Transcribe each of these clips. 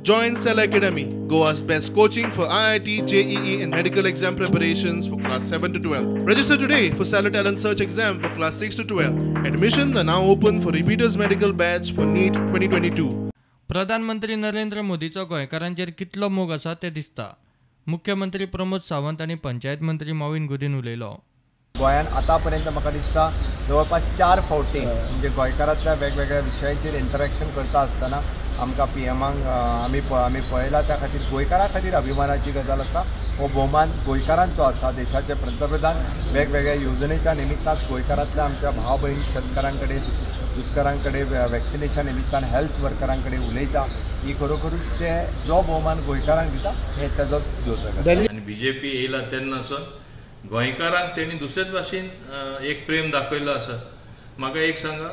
Join Cell Academy, Goa's best coaching for IIT, JEE and medical exam preparations for class 7 to 12. Register today for Stellar Talent Search exam for class 6 to 12. Admissions are now open for repeaters medical batch for NEET 2022. प्रधानमंत्री नरेंद्र मोदीचो गोंयकारांचेर कितलो मोग आसा तें दिसता. मुख्यमंत्री प्रमोद सावंत आनी पंचायत मंत्री मॉविन गुदीन उलयलो. गोंयान आतांपर्यंत म्हाका दिसता जवळपास 4 फावटी म्हणजे गोंयकारांतल्या वेगवेगळ्या विशयांचेर इंटरेक्शन करता आसतना आमकां पी एमाक आमी पळयला. त्या खातीर गोंयकारां खातीर अभिमानाची गजाल आसा. हो भोवमान गोंयकारांचो आसा. देशाचे पंतप्रधान वेगवेगळ्या येवजणेच्या निमित्तान गोंयकारांतल्या आमच्या भाव भयण शेतकारां कडेन, दुदकारां कडेन, वॅक्सिनेशा निमित्तान हेल्थ वर्करां कडेन उलयता. ही खरोखरूच ते जो भोवमान गोंयकारांक दिता हे तेजोच द्योतक. आनी बी जे पी येयला तेन्नासून गोंयकारांक तेणी दुसरेच भाशेन एक प्रेम दाखयलो आसा. म्हाका एक सांगा,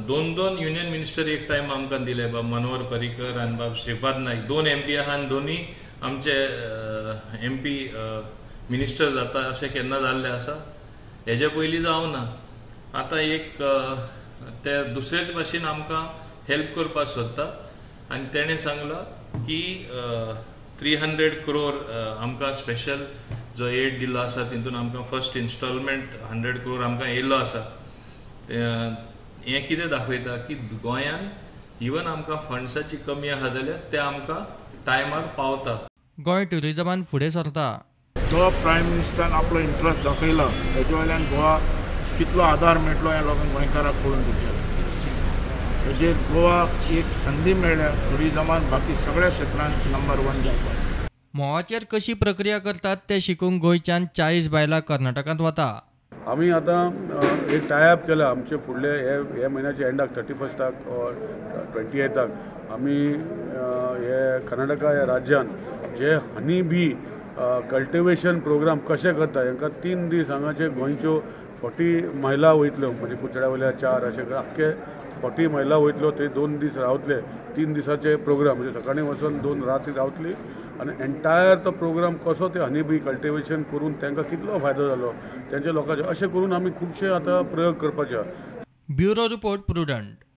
2-2 युनियन मिनिस्टर एक टायम आमकां दिले, बाब मनोहर पर्रीकर आनी बाब श्रीपाद नायक, 2 एम पी आहा आनी दोनूय आमचे एम पी मिनिस्टर जाता अशें केन्ना जाल्लें आसा? हेजे पयलीं जावना. आतां एक ते दुसरेच भाशेन आमकां हेल्प करपाक सोदता आनी तेणें सांगलां की 300 क्रोर आमकां स्पेशल जो एड दिल्लो आसा तितून आमकां फर्स्ट इन्स्टॉलमेंट 100 क्रोर आमकां येयल्लो आसा. हें कितें दाखयता की गोंयान इवन आमकां फंड्साची कमी आसा जाल्यार ते आमकां टायमार पावता. गोंय ट्युरिजमान फुडें सरता. जो प्रायम मिनिस्टरान आपलो इंट्रस्ट दाखयला हेजे वयल्यान गोवा कितलो आदार मेळटलो हें लोकांक गोंयकाराक कळून दितलें. हेजेर गोवाक एक संदी मेळ्ळ्या ट्युरिजमान बाकी सगळ्या क्षेत्रांत नंबर 1 जावपाक. म्होंवाचेर कशी प्रक्रिया करतात तें शिकूंक गोंयच्यान 40 बायलां कर्नाटकांत वता. आमी आतां एक टायअप केला आमचे फुडले हे म्हयन्याच्या एंडाक 31 ऑर 28 आमी हे कर्नाटका ह्या राज्यान जे हनी बी कल्टिवेशन प्रोग्राम कशें करता हांकां 3 दीस हांगाचे गोंयच्यो 40 महिला वयतल्यो, म्हणजे कुचड्या वयल्या 4 अशें आख्खे 40 महिला वयतल्यो. ते 2 दीस रावतले, 3 दिसाचे प्रोग्राम, म्हणजे सकाळीं वचून 2 राती रावतली आनी एन्टायर तो प्रोग्राम कसो ते हनी बी कल्टिवेशन करून तांकां कितलो फायदो जालो तेंच्या लोकांचे, अशें करून आमी खुबशे आतां प्रयोग करपाचे. Bureau report, Prudent.